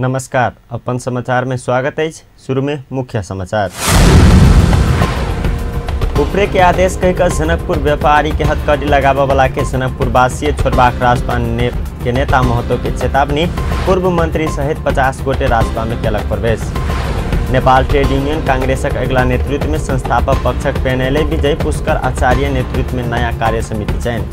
नमस्कार, अपन समाचार में स्वागत है। शुरू में मुख्य समाचार। उपरे के आदेश कहकर जनकपुर व्यापारी के हथकड़ी लगावे वाला के जनकपुर वासी छोड़बाक राजपा के नेता महतो के चेतावनी। पूर्व मंत्री सहित 50 गोटे राजपा में केलक प्रवेश। नेपाल ट्रेड यूनियन कांग्रेसक अगिला नेतृत्व में संस्थापक पक्षक पैनल विजय पुष्कर आचार्य नेतृत्व में नया कार्य समिति चयन।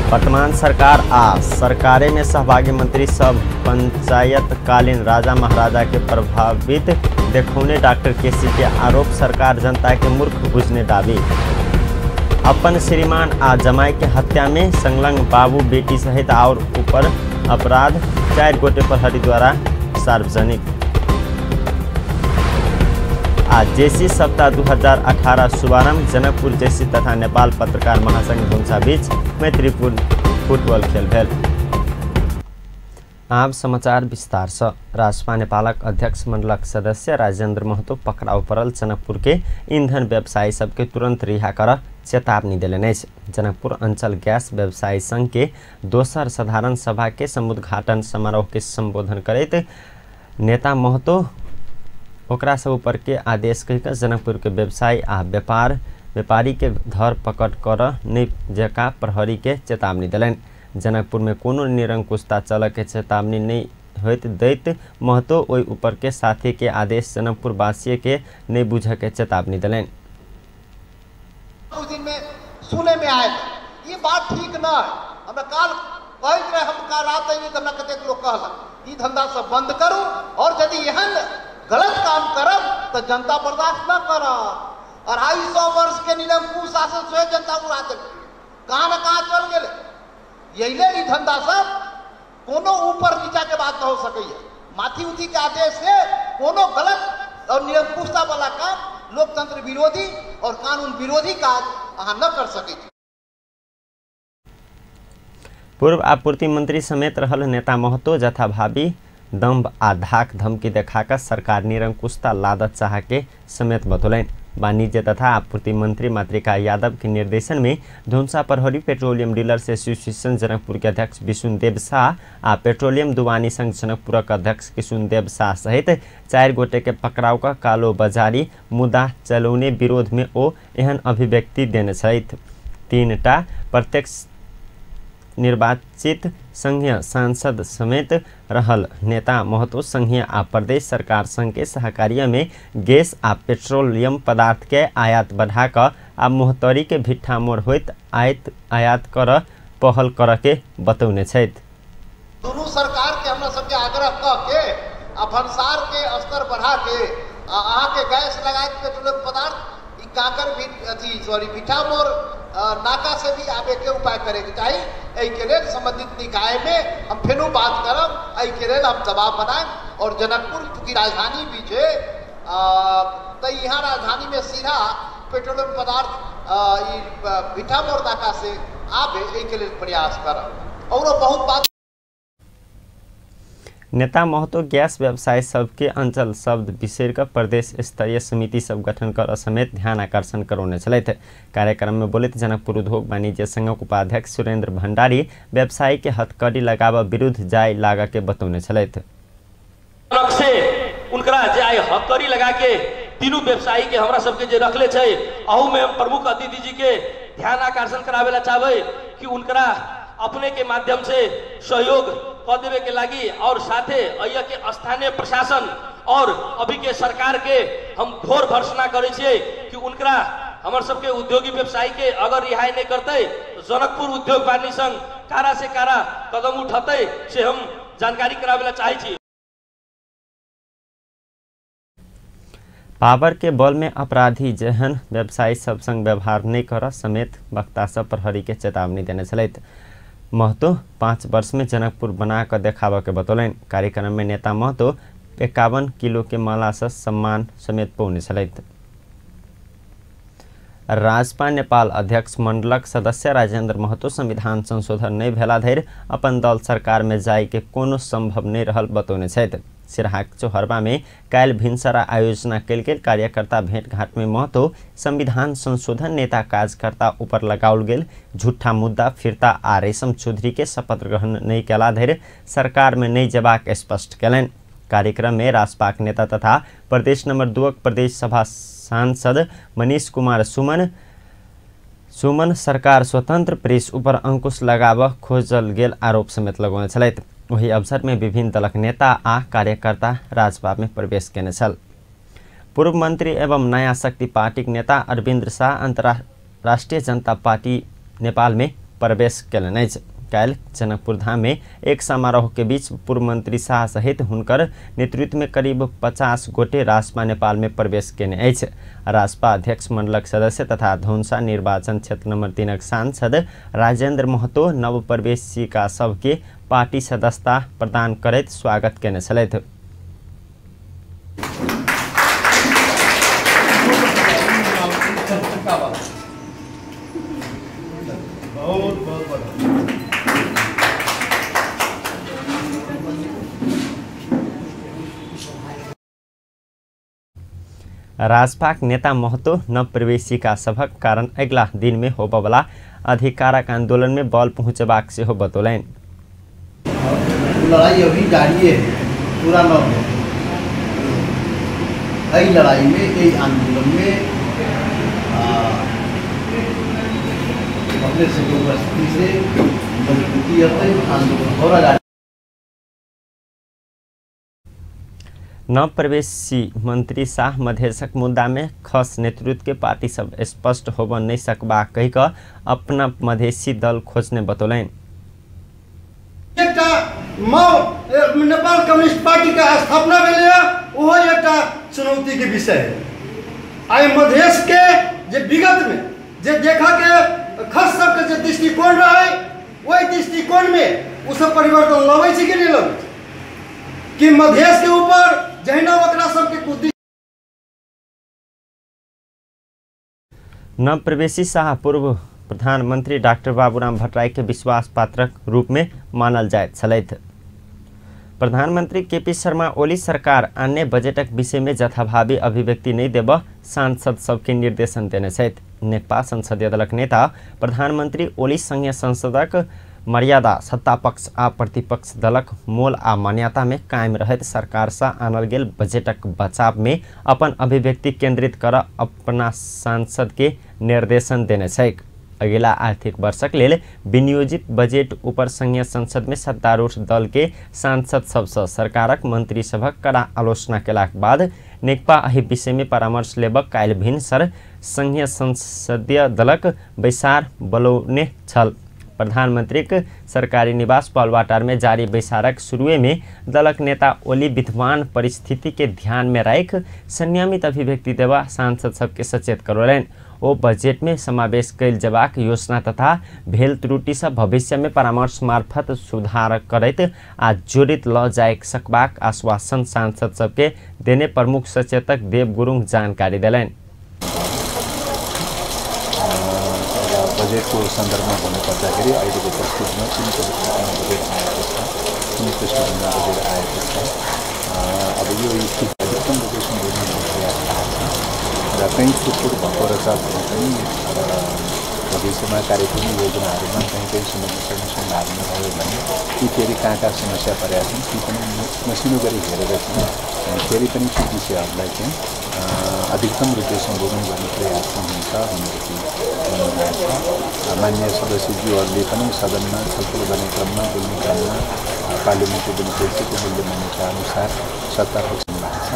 वर्तमान सरकार आ सरकारे में सहभागी मंत्री सब पंचायतकालीन राजा महाराजा के प्रभावित देखौने डॉक्टर केसी के आरोप। सरकार जनता के मूर्ख बुझने दावी। अपन श्रीमान आ जमाई के हत्या में संलग्न बाबू बेटी सहित और ऊपर अपराध 4 गोटे प्रहरी द्वारा सार्वजनिक। आ जेसी सप्ताह 2018 शुभारंभ। जनकपुर जेसी तथा नेपाल पत्रकार महासंघ धुनसा बीच मैत्रीपूर्ण फुटबॉल खेल भेल। आब समाचार विस्तार से। राजपा नेपालक अध्यक्ष मंडलक सदस्य राजेंद्र महतो पकड़ाव पड़ल जनकपुर के ईंधन व्यवसायी सबके तुरंत रिहा कर चेतावनी देलनि अछि। जनकपुर अंचल गैस व्यवसायी संघ के दोसर साधारण सभा के समुद्घाटन समारोह के संबोधन करैत नेता महतो ओकरा सब ऊपर के आदेश कहिक जनकपुर के व्यवसायी आ व्यापारी के धर पकड़ कर नहीं जका प्रहरी के चेतावनी देलनि। जनकपुर में कोनो निरंकुशता चल के चेतावनी नहीं होइत दैत महतो ओहि ऊपर के साथी के आदेश जनकपुर वासी के नहीं बुझ के चेतावनी देलनि। उस दिन में सुने में आए ये बात ठीक न है। हमरा काल कहैत रहे, हम काल रात अइली त हमरा कतेक लोग कहलक ई धंधा सब बंद करू और यदि एहन गलत काम करब तो जनता बर्दाश्त न करब। 250 वर्ष के निरंकुश शासन स्वयं जनता उड़ा देल, कहाँ न कहाँ चल गए। यही धंधा सब कोनो ऊपर नीचा के बात न हो सकैया। माथी उथी के आदेश से कोनो गलत और निरंकुशता वाला काम, लोकतंत्र विरोधी और कानून विरोधी काज अहाँ न कर सकै। पूर्व आपूर्ति मंत्री समेत रहल नेता महतो जथाभावी दम्भ आ धाक धमकी देखाकर सरकार निरंकुशता लादत चाह के समेत बतौलनि। वाणिज्य तथा आपूर्ति मंत्री मातृका यादव के निर्देशन में धुनसा प्रहरी पेट्रोलियम डीलर्स एसोसिएशन जनकपुर के अध्यक्ष विशुनदेव शाह आ पेट्रोलियम दुवानी संघ जनकपुरक अध्यक्ष किशुनदेव शाह सहित 4 गोटे के पकड़ाव का कालो बाजारी मुद्दा चलौने विरोध में ओ एहन अभिव्यक्ति देने छथि। 3टा प्रत्यक्ष निर्वाचित संघीय सांसद समेत रहल नेता महतो संघीय आ प्रदेश सरकार संघ के सहकार्य में गैस आ पेट्रोलियम पदार्थ के आयात बढ़ाकर आ मोहतरी के भिट्ठा मोड़ होइत आयात कर पहल कर के बतौने छथि। दुनू सरकार के हमरा सबके आग्रह क के आ भंसार के स्तर बढ़ा के आ अहाँ के गैस लगाए पेट्रोलियम पदार्थ ई काकर भी अथी सॉरी भिट्ठा मोड़ नाका से भी आबे के उपाय करे के चाही। एहि के लेल संबंधित निकाय में हम फेनो बात करब, एहि के लेल हम दबाव बनाएब। और जनकपुर चूँकि राजधानी भी छै तो यहाँ राजधानी में सीधा पेट्रोलियम पदार्थ भिट्ठा मोड़ नाका से आबे, एहि के लेल प्रयास करब। और बहुत बात नेता महतो गैस व्यवसाय सबके अंचल शब्द बिसरि कऽ प्रदेश स्तरीय समिति सब गठन कर समेत ध्यान आकर्षण करौने छलथि। कार्यक्रम में बोलैत जनकपुर उद्योग वाणिज्य संघक उपाध्यक्ष सुरेंद्र भंडारी व्यवसायी के हथकड़ी लगाबऽ विरुद्ध जाय लागऽ के बतौने छलथि। से उनकरा जे आइ हथकड़ी लगा के तीनू व्यवसायी के हमरा सबके जे रखले छै, अहू में हम प्रमुख अतिथि जी के ध्यान आकर्षण करावे ला चाहबै कि उनकरा अपने के माध्यम से सहयोग क देवे के लागी और साथे अय्या के स्थानीय प्रशासन और अभी के सरकार के हम घोर भर्सना करै छियै कि उनकरा हमर सबके उद्योगी व्यवसायी के अगर रिहाई नहीं करते जनकपुर उद्योग वाणिज्य संघ कारा से कारा कदम उठते से हम जानकारी करावे ला चाहै छी। पावर के बल में अपराधी जेहन व्यवसायी सब संग व्यवहार नहीं कर समेत वक्ता सब प्रहरी के चेतावनी देने छलथि। महतो 5 वर्ष में जनकपुर बना कर देखाबऽ के बतौलनि। कार्यक्रम में नेता महतो 51 किलो के माला से सम्मान समेत पौने छलथि। राजपा नेपाल अध्यक्ष मंडलक सदस्य राजेंद्र महतो संविधान संशोधन नहीं भेला धरि अपन दल सरकार में जाय के कोनो संभव नहीं रहल बतौने छथि। सिरहाक चौहरबा में काल्हि भिनसरा आयोजना कयल गेल कार्यकर्ता भेंटघाट में महतो संविधान संशोधन नेता कार्यकर्ता ऊपर लगाओल गेल झूठा मुद्दा फिर्ता आ रेशम चौधरी के शपथ ग्रहण नहि कयला धरि सरकार में नहि जेबाक स्पष्ट कयलनि। कार्यक्रम में रासपाक नेता तथा प्रदेश नंबर 2 प्रदेश सभा सांसद मनीष कुमार सुमन सरकार स्वतंत्र प्रेस ऊपर अंकुश लगाबऽ खोजल गेल आरोप समेत लगौने छलथि। ओहि अवसर में विभिन्न दलक नेता आ कार्यकर्ता राजपा में प्रवेश केने छल। पूर्व मंत्री एवं नया शक्ति पार्टीक नेता अरविंद्र शाह अंतर्राष्ट्रीय जनता पार्टी नेपाल में प्रवेश केलनि अछि। काल्हि जनकपुर धाम में एक समारोह के बीच पूर्व मंत्री शाह सहित हुनकर नेतृत्व में करीब 50 गोटे रासपा नेपाल में प्रवेश केने अछि। रासपा अध्यक्ष मंडलक सदस्य तथा धौनसा निर्वाचन क्षेत्र नंबर 3 सांसद राजेंद्र महतो नव प्रवेशिका सबके पार्टी सदस्यता प्रदान करैत स्वागत केने छलथि। राजपाक नेता महतो नवप्रवेशिका सभक कारण अगिला दिन में होबयवला अधिकारक आंदोलन में बल पहुंचबाक सेहो बतौलनि। लड़ाई अभी जारी है, पूरा न हो। एहि लड़ाई में, एहि आंदोलन में अपने से उपस्थिति से मजबूती अतै आंदोलन हो रहा। नवप्रवेशी मंत्री शाह मधेशक मुद्दा में खस नेतृत्व के पार्टी सब स्पष्ट होबऽ नहीं सकबा कहि कऽ अपना मधेशी दल खोजने बतौलनि। एकटा नेपाल कम्युनिस्ट पार्टी के स्थापना भेलै ओहो एकटा चुनौती के विषय है। आइ मधेश के जे विगत में जे देखा के खस सबके जे दृष्टिकोण रहे ओहि दृष्टिकोण में ओ सब परिवर्तन लबै छै कि नहीं लबै छै, कि मधेश के ऊपर जहिना ओकरा सबके। नवप्रवेशी शाह पूर्व प्रधानमंत्री डॉक्टर बाबूराम भट्टराई के विश्वास पात्रक रूप में मानल जाइत छलथि। प्रधानमंत्री केपी शर्मा ओली सरकार अन्य बजटक विषय में जथाभावी अभिव्यक्ति नहीं देबऽ सांसद सबके निर्देशन देने छथि। नेकपा संसदीय दलक नेता प्रधानमंत्री ओली संघीय संसदक मर्यादा सत्ता पक्ष आ प्रतिपक्ष दलक मोल आ मान्यता में कायम रहैत सरकार से आनल गेल बजटक बचाव में अपन अभिव्यक्ति केंद्रित कर अपना सांसद के निर्देशन देने छैक। अगिला आर्थिक वर्षक लेल विनियोजित बजट ऊपर संघीय संसद में सत्तारूढ़ दल के सांसद सबसँ सरकारक मंत्री सभक कड़ा आलोचना केलाक बाद नेकपा एहि विषय में परामर्श लेबक काल्हि भिनसर संघीय संसदीय दलक बैसार बोलौने छल। प्रधानमंत्रीक सरकारी निवास बालुवाटार में जारी बैसारक शुरुए में दलक नेता ओली विद्यमान परिस्थिति के ध्यान में राखि संयमित अभिव्यक्ति देवा सांसद सबके सचेत करौलनि। ओ बजट में समावेश कयल जेबाक योजना तथा भेल त्रुटि सब भविष्य में परामर्श मार्फत सुधार करैत आ जोड़ित ल जाय सकबाक आश्वासन सांसद सबके देने प्रमुख सचेतक देव गुरुङ जानकारी देलनि। बजेटको सन्दर्भमा भन्नुपर्दाखेरि अहिलेको परिस्थितिमा कुन परिस्थितिमा बजेट आएको छ, कुन पृष्ठभूमिमा बजेट आएको छ, अब यो स्थिति अधिकतम रूपले सम्बोधन गर्ने प्रयास भएको छ र कहीँ छुटछुट भएको रहेछ भने पनि भविष्यमा कार्यक्रम योजनाहरूमा कहीँ कहीँ समस्या सम्भावना रह्यो भने ती फेरि कहाँ कहाँ समस्या परेका छन् ती पनि मसिनो गरी हेरेर चाहिँ फेरि पनि ती विषयहरूलाई चाहिँ अधिकतम रूपले सम्बोधन गर्ने प्रयास हुन्छ भनेर भन्नुभएको छ। मान्य सदस्यज्यूहरूले पनि सदनमा छलफल गर्ने क्रममा बोल्ने क्रममा पार्लियामेन्ट्री डेमोक्रेसीको मूल्य मान्यता अनुसार सत्ता पक्ष भएको छ।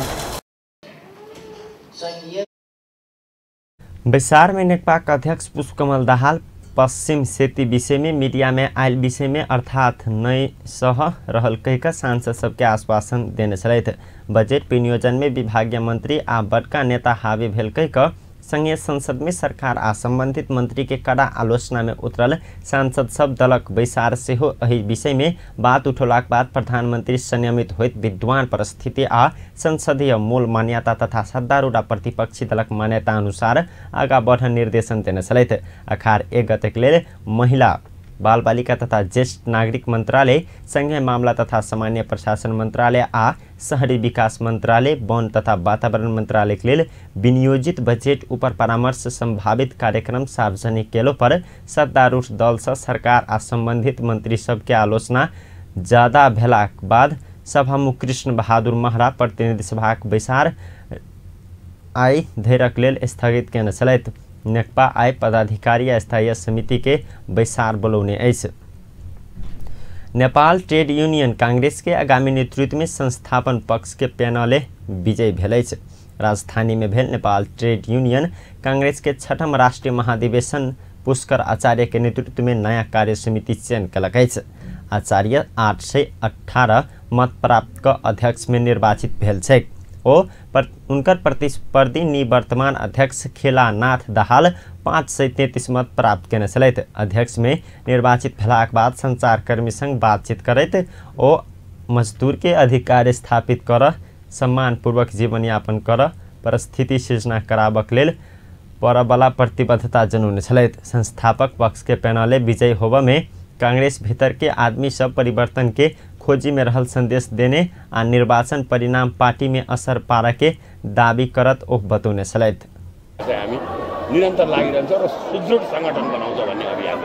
बैसार में नेकपाक अध्यक्ष पुष्पकमल दाहाल पश्चिम सेती विषय में मीडिया में आयल विषय में अर्थात नई सह रहल कहिक सांसद सबके आश्वासन देने छलथि। बजट विनियोजन में विभागीय मंत्री आ बड़का नेता हावी भेल कहिक संघीय संसद में सरकार आ संबंधित मंत्री के कड़ा आलोचना में उतरल सांसद सब दलक बैसार सेहो एहि विषय में बात उठौलाक बाद प्रधानमंत्री संयमित होइत विद्वान परिस्थिति आ संसदीय मूल मान्यता तथा सत्तारूढ़ प्रतिपक्षी दलक मान्यता अनुसार आगा बढ़ निर्देशन देने छलथि। अखार 1 गतेक लेल महिला बाल बालिका तथा ज्येष्ठ नागरिक मंत्रालय, संघीय मामला तथा सामान्य प्रशासन मंत्रालय आ शहरी विकास मंत्रालय, वन तथा वातावरण मंत्रालय के लेल विनियोजित बजट ऊपर परामर्श संभावित कार्यक्रम सार्वजनिक केलो पर सत्तारूढ़ दल से सरकार आ संबंधित मंत्री सबके आलोचना ज्यादा भेलाक बाद सभामुख कृष्ण बहादुर महरा प्रतिनिधि सभाक बैसार आइ धैरक लेल स्थगित केने छलथि। नेकपा आइ पदाधिकारी आ स्थायी समिति के बैसार बोलौने अछि। नेपाल ट्रेड यूनियन कांग्रेस के आगामी नेतृत्व में संस्थापन पक्ष के पैनले विजय भेल अछि। राजधानी में भेल नेपाल ट्रेड यूनियन कांग्रेस के छठम राष्ट्रीय महाधिवेशन पुष्कर आचार्य के नेतृत्व में नया कार्य समिति चयन कलक अछि। आचार्य 818 मत प्राप्त क अध्यक्ष में निर्वाचित भेल छै। ओ उनकर प्रतिस्पर्धी निवर्तमान अध्यक्ष खेलानाथ दाहाल 533 मत प्राप्त केने छलथि। अध्यक्ष में निर्वाचित भेलाक बाद संचारकर्मी संग बातचीत करैत ओ मजदूर के अधिकार स्थापित कर, सम्मानपूर्वक जीवनयापन कर, परिस्थिति सृजना कराबक लेल परबला प्रतिबद्धता जनौने छलथि। संस्थापक पक्ष के पैनले विजय होबऽ में कांग्रेस भीतर के आदमी सब परिवर्तन के खोजी में रहल संदेश देने आ निर्वाचन परिणाम पार्टी में असर पारा के दावी करत ओ बतौने छलथि। हामी निरन्तर लागिरहन्छ र सुदृढ संगठन बनाउँछ भन्ने अभियान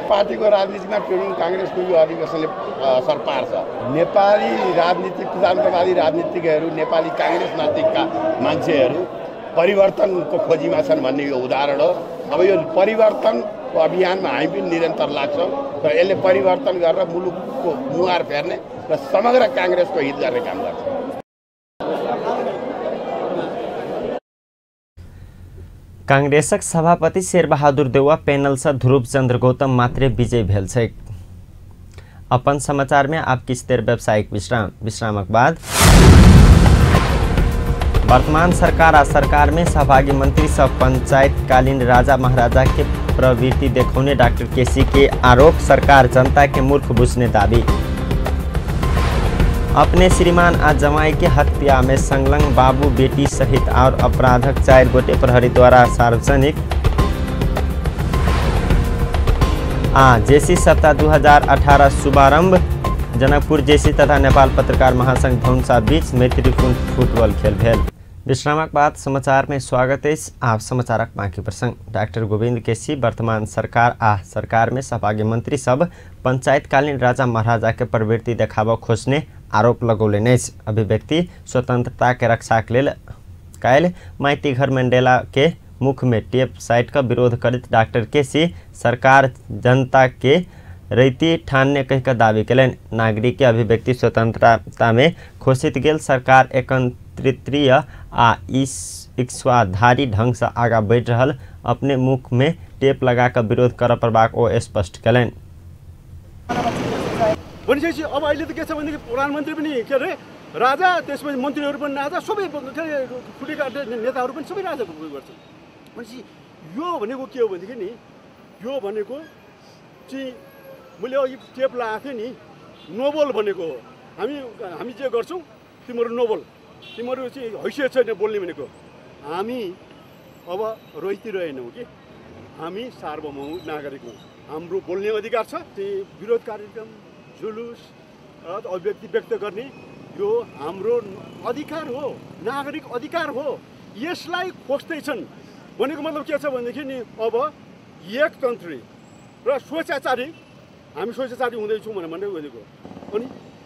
पार्टीको राजनीतिमा ट्रेड युनियन कांग्रेसको यो अधिवेशनले असर पार्छ। नेपाली राजनीति, प्रजातन्त्रवादी राजनीतिज्ञहरू, नेपाली कांग्रेस नजिकका मान्छेहरू परिवर्तनको खोजीमा छन् भन्ने यो उदाहरण हो। अब यो परिवर्तनको अभियानमा हामी पनि निरन्तर लाग्छौँ र यसले परिवर्तन गरेर मुलुकको मुहार फेर्ने र समग्र काङ्ग्रेसको हित गर्ने काम गर्छ। कांग्रेसक सभापति शेरबहादुर देउवा पैनल से ध्रुवचंद्र गौतम मात्रे विजय भेल छै। अपन समाचार में आप किछु देर व्यावसायिक विश्राम, विश्रामक बाद वर्तमान सरकार आ सरकार में सहभागी मंत्री सब पंचायतकालीन राजा महाराजा के प्रवृत्ति देखौने डॉक्टर केसी के आरोप, सरकार जनता के मूर्ख बुझने दावी। अपने श्रीमान आ जमाई के हत्या में संलग्न बाबू बेटी सहित और अपराधक 4 गोटे प्रहरी द्वारा सार्वजनिक आ जेसी सप्ताह 2018 शुभारंभ। जनकपुर जेसी तथा नेपाल पत्रकार महासंघ धौनसा बीच मैत्रीपूर्ण फुटबॉल खेल भेल। विश्रामक बाद समाचार में स्वागत अछि। आप समाचारक बाकी प्रसंग। डॉक्टर गोविंद केसी वर्तमान सरकार आ सरकार में सहभागी मंत्री सब पंचायतकालीन राजा महाराजा के प्रवृत्ति देखाबऽ खोजने आरोप लगौलनि अछि। अभिव्यक्ति स्वतंत्रता के रक्षा के लेल काल्हि माइतीघर मंडेला के मुख में टेप साइट का विरोध करैत डॉक्टर केसी सरकार जनता के रैती ठानने कहि कऽ दावी कयलनि। नागरिक के अभिव्यक्ति स्वतंत्रता में खोसित गेल सरकार एकतंत्रीय आ इक्ष्वाधारी ढंग से आगा बढ़ि रहल अपने मुख में टेप लगा कऽ विरोध करऽ पड़बाक ओ स्पष्ट कयलनि। भनेपछि अब अहिले त के छ भनेदेखि प्रधानमन्त्री पनि के अरे राजा, त्यसपछि मन्त्रीहरू पनि राजा, सबै के अरे ठुलेका नेताहरू पनि सबै राजाको उयो गर्छन्। भनेपछि यो भनेको के हो भनेदेखि नि, यो भनेको चाहिँ मैले अघि टेप लगाएको थिएँ नि, नोबल भनेको हो। हामी हामी जे गर्छौँ तिमीहरू नोबल, तिमीहरू चाहिँ हैसियत छैन बोल्ने भनेको। हामी अब रैती रहेनौँ कि हामी सार्वभौम नागरिक हौँ, हाम्रो बोल्ने अधिकार छ। त्यो विरोध कार्यक्रम, जुलुस, अभिव्यक्ति व्यक्त गर्ने यो हाम्रो अधिकार हो, नागरिक अधिकार हो। यसलाई खोज्दैछन् भनेको मतलब के छ भनेदेखि नि अब एकतन्त्री र स्वेच्छाचारी, हामी स्वेच्छाचारी हुँदैछौँ भनेर भन्दै भनेको। अनि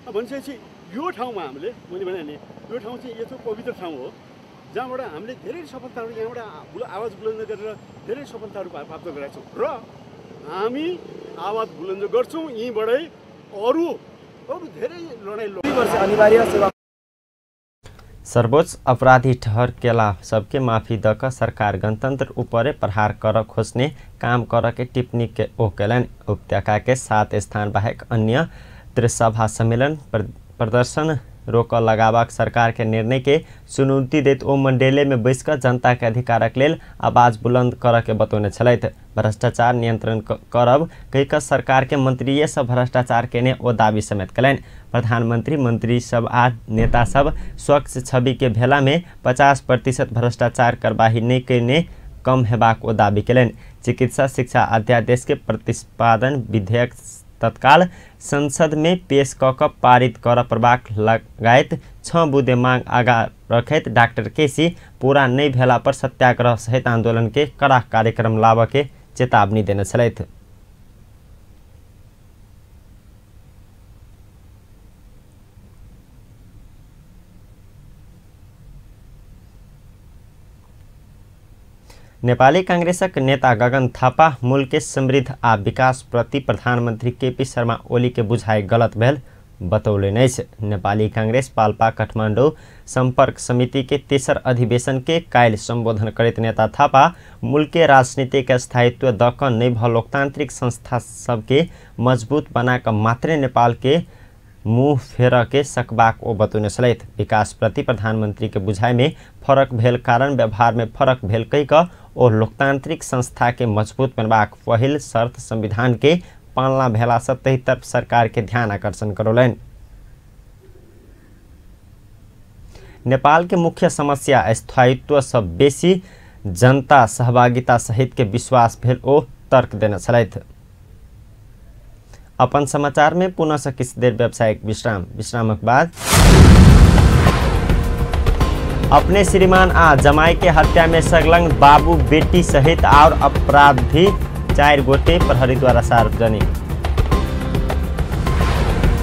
भनेपछि यो ठाउँमा हामीले, मैले भने नि यो ठाउँ चाहिँ यस्तो पवित्र ठाउँ हो जहाँबाट हामीले धेरै सफलताहरू, यहाँबाट आवाज बुलन्द गरेर धेरै सफलताहरू प्राप्त गरेका छौँ र हामी आवाज बुलन्द गर्छौँ। यहीँबाटै अरू अरू धेरै लडाइँ अनिवार्य सेवा। सर्वोच्च अपराधी ठहर केला सबके माफी दऽ कऽ सरकार गणतंत्र ऊपरे प्रहार कर खोजने काम कर के टिप्पणी के ओ कयलनि। उपत्यका के 7 स्थान बाहेक अन्य त्रिसभा सम्मेलन प्रदर्शन रोक लगाबाक सरकार के निर्णय के चुनौती दैत ओ मंडेले में बैस कऽ जनता के अधिकारक लेल आवाज बुलंद कर के बतौने छलथि। भ्रष्टाचार नियंत्रण करब कहि कऽ सरकार के मंत्रीये सब भ्रष्टाचार केने ओ दावी समेत कयलनि। प्रधानमंत्री, मंत्री सब आ नेता सब स्वच्छ छवि के भेला में 50% भ्रष्टाचार कार्यवाही नहीं कयने कम हेबाक ओ दाबी केलनि। चिकित्सा शिक्षा अध्यादेश के प्रतिपादन विधेयक तत्काल संसद में पेश क क पारित कर पड़बाक लगायत 6 बुँदे मांग आगा रखैत डाक्टर केसी पूरा नहि भेला पर सत्याग्रह सहित आंदोलन के कड़ा कार्यक्रम लाबऽ के चेतावनी देने छलथि। नेपाली कांग्रेसक नेता गगन थापा मुल्क के समृद्ध आ विकास प्रति प्रधानमंत्री केपी शर्मा ओली के बुझाइ गलत भेल बतौलनि अछि। नेपाली कांग्रेस पाल्पा काठमाडौँ संपर्क समिति के तेसर अधिवेशन के काल्हि संबोधन करैत नेता थापा मुल्क के राजनीतिक स्थायित्व द क नहि भ लोकतांत्रिक संस्था सबके मजबूत बना क मात्रे नेपाल के मुँह फेर के सकबाक ओ बतौने छलथि। विकास प्रति प्रधानमंत्री के बुझाइ में फरक भेल कारण व्यवहार में फरक भेल कहि क ओ लोकतांत्रिक संस्था के मजबूत बनबाक पहिल शर्त संविधान के पालना भेला सँ तहि तरफ सरकार के ध्यान आकर्षण करौलनि। नेपाल के मुख्य समस्या स्थायित्व सँ बेसी जनता सहभागिता सहित के विश्वास भेल ओ तर्क देने छलथि। अपन समाचार में पुनः से किछु देर व्यावसायिक विश्राम, विश्रामक बाद अपने श्रीमान आ जमाई के हत्या में संलग्न बाबू बेटी सहित और अपराधी 4 गोटे प्रहरी द्वारा सार्वजनिक।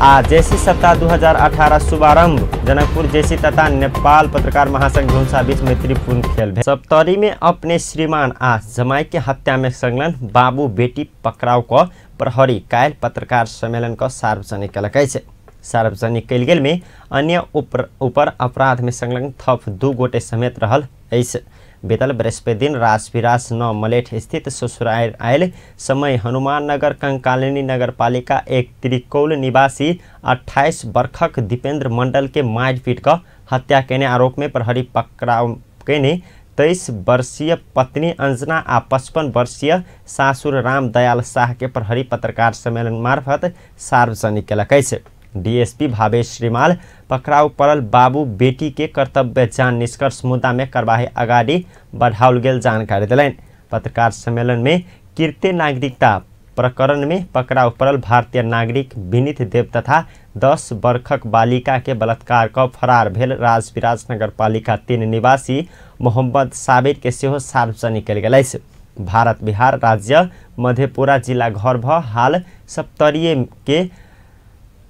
आ जेसी सप्ताह 2018 शुभारंभ, जनकपुर जेसी तथा नेपाल पत्रकार महासंघ धुनसा बीच मैत्रीपूर्ण खेल भेल। सप्तरी में अपने श्रीमान आ जमाई के हत्या में संलग्न बाबू बेटी पकड़ाव क प्रहरी काल्हि पत्रकार सम्मेलन क सार्वजनिक कयलक अछि। सार्वजनिक कयल गेल में अन्य ऊपर अपराध में संलग्न थप 2 गोटे समेत रहल अछि। बीतल बृहस्पति दिन राजविराज 9 मलेठ स्थित ससुराल आयल समय हनुमान नगर कंकालिनी नगरपालिका 1 त्रिकौल निवासी 28 वर्षक दीपेंद्र मंडल के मारिपीट क हत्या केने आरोप में प्रहरी पकड़ाव केने 23 वर्षीय पत्नी अंजना आ 55 वर्षीय सासुर राम दयाल शाह के प्रहरी पत्रकार सम्मेलन मार्फत सार्वजनिक केलक अछि। डीएसपी भावेश श्रीमाल पकड़ाव पड़ल बाबू बेटी के कर्तव्य जान निष्कर्ष मुद्दा में कार्यवाही अगाडि बढ़ाओल गेल जानकारी देलनि। पत्रकार सम्मेलन में कीर्ति नागरिकता प्रकरण में पकड़ाव पड़ल भारतीय नागरिक विनीत देव तथा 10 वर्षक बालिका के बलात्कार क फरार भेल राजविराज नगरपालिका 3 निवासी मोहम्मद साबिर के सेहो सार्वजनिक कयल गेल अछि। भारत बिहार राज्य मधेपुरा जिला घर भ हाल सप्तरीय के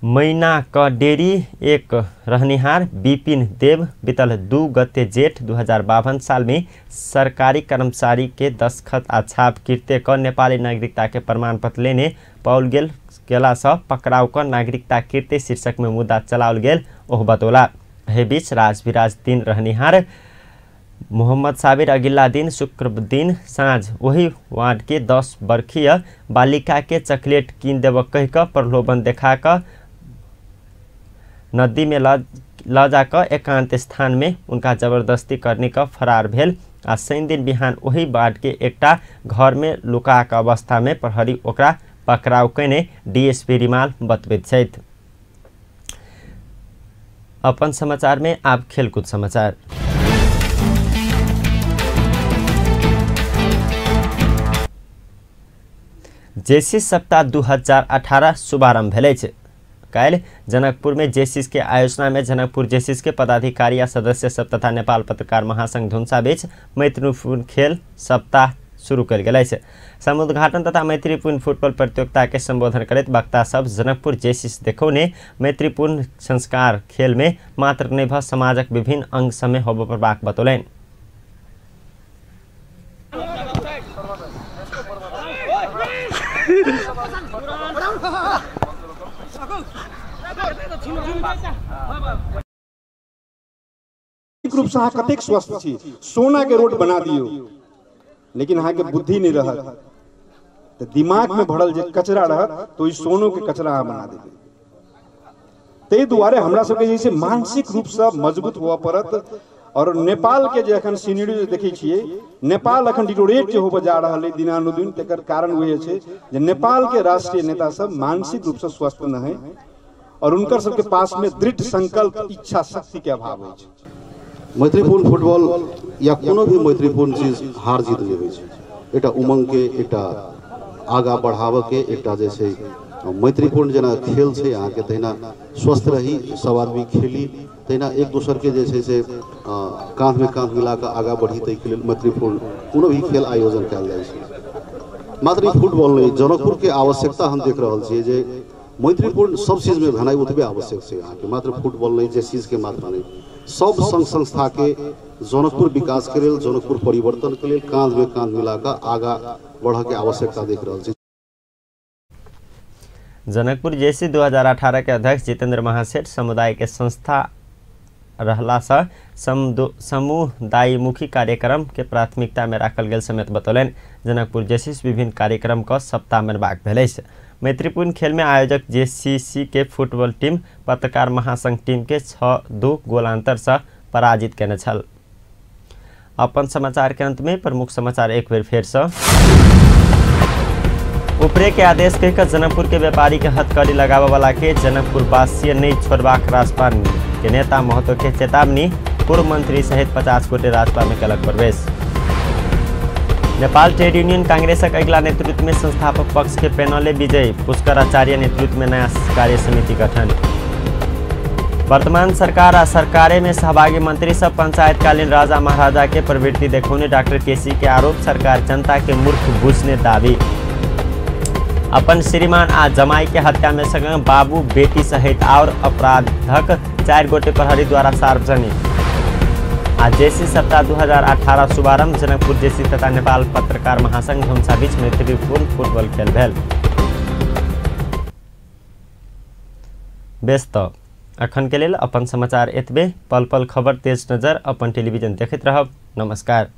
मैना क डेरी 1 रहनिहार विपिन देव बीतल 2 गते जेठ 2052 साल में सरकारी कर्मचारी के दस्खत आ छाप कृत्य क नेपाली नागरिकता के प्रमाणपत्र लेने पाओल गेल केला सँ पकड़ाव क नागरिकता कृत्य शीर्षक में मुद्दा चलाओल गेल ओह बतौला। एहि बीच राजविराज 3 रहनिहार मोहम्मद साबिर अगिला दिन शुक्र दिन साँझ वही वार्ड के 10 वर्षीय बालिका के चॉकलेट कीन देब कहि क प्रलोभन देखा क नदी में ल जाकर एकांत स्थान में उनका जबरदस्ती करने का फरार भेल आ शनि दिन बिहान वही वार्ड के एकटा घर में लुका के अवस्था में प्रहरी ओकरा पकड़ाव केने डीएसपी रिमाल बतबैत छथि। अपन समाचार में आप खेलकूद समाचार। जेसी सप्ताह 2018 शुभारंभ भेल अछि। काल्हि जनकपुर में जेसिस के आयोजना में जनकपुर जेसिस के पदाधिकारी आ सदस्य सब तथा नेपाल पत्रकार महासंघ धुनसा बीच मैत्रीपूर्ण खेल सप्ताह शुरू कयल गेल अछि। समुद्घाटन तथा मैत्रीपूर्ण फुटबॉल प्रतियोगिता के संबोधन करैत वक्ता सब जनकपुर जेसिस देखौने मैत्रीपूर्ण संस्कार खेल में मात्र नहि भ समाजक विभिन्न अंग सब होबय पड़बाक बतौलनि। रूप से अहाँ कतेक स्वस्थ छी, सोना के रोड बना दियौ लेकिन अहाँ के बुद्धि नहीं रहत तो दिमाग में भरल जे कचरा रहत तो सोनो के कचरा अहाँ बना देबै। ताहि दुआरे हमरा सबके जे छै मानसिक रूप से मजबूत हुअ पड़त। और नेपाल के जे अखन सीनरी देखै छियै, नेपाल अखन डिटोरेट जे होबऽ जा रहल है दिनानुदिन, तकर कारण वएह छै जे नेपाल के राष्ट्रीय नेता सब मानसिक रूप से स्वस्थ नहीं है और उनकर सबके पास में दृढ़ संकल्प इच्छा शक्ति के अभाव है। मैत्रीपूर्ण फुटबॉल या कोनो भी मैत्रीपूर्ण चीज हार जीत नहीं होइ छै, एकटा उमंगके, एकटा आगाँ बढ़ाबऽके, एकटा जे छै मैत्रीपूर्ण जेना खेल छै अहाँके, तहिना स्वस्थ रही सब आदमी खेली, तहिना एक दोसरके जे छै से काँधमे काँध मिलाकऽ आगाँ बढ़ी, ताहिके लेल मैत्रीपूर्ण कोनो भी खेल आयोजन कयल जाइ छै। मात्र ई फुटबॉल नहि, जनकपुरके आवश्यकता हम देख रहल छियै जे मैत्रीपूर्ण सब चीजमे भेनाइ ओतबे आवश्यक छै अहाँके, मात्र फुटबॉल नहि, जे चीजके मात्र नहि, सब संघ संस्थाके जनकपुर विकासके लेल, जनकपुर परिवर्तनके लेल काँधमे काँध मिलाकऽ आगाँ बढ़ऽके आवश्यकता देख रहल छी। जनकपुर जेसी 2018 के अध्यक्ष जितेंद्र महासेठ समुदाय के संस्था रहला से समुदायमुखी कार्यक्रम के प्राथमिकता में राखल गेल समेत बतौलनि। जनकपुर जेसी विभिन्न कार्यक्रम क सप्ताह मनबाक भेल अछि। मैत्रीपूर्ण खेल में आयोजक जेसीसी के फुटबॉल टीम पत्रकार महासंघ टीम के 6-2 गोलांतर से पराजित केने छल। अपन समाचार के अंत में प्रमुख समाचार एक बेर फेर से। उपरे के आदेश कह जनकपुर के व्यापारी के हथकड़ी लगावे वाला के जनकपुर वासी नहीं छोड़बाक राजपा के नेता महतो के चेतावनी। पूर्व मंत्री सहित 50 गोटे राजपा में कलक प्रवेश। नेपाल ट्रेड यूनियन कांग्रेसक अगिला नेतृत्व में संस्थापक पक्ष के पैनले विजयी। पुष्कर आचार्य नेतृत्व में नया कार्य समिति गठन। वर्तमान सरकार आ सरकारे में सहभागी मंत्री सब पंचायतकालीन राजा महाराजा के प्रवृत्ति देखौने डॉक्टर केसी के आरोप। सरकार जनता के मूर्ख बुझने दावी। अपन श्रीमान आ जमाई के हत्या में संग बाबू बेटी सहित और अपराधक 4 गोटे प्रहरी द्वारा सार्वजनिक। आ जेसी सप्ताह 2018 शुभारंभ। जनकपुर जेसी तथा नेपाल पत्रकार महासंघ धुमसा बीच मैत्रीपूर्ण फुटबॉल खेल भेल। बेस त अखन के लेल अपन समाचार एतबे। पल पल खबर तेज नजर अपन टेलीविजन देखैत रहब। नमस्कार।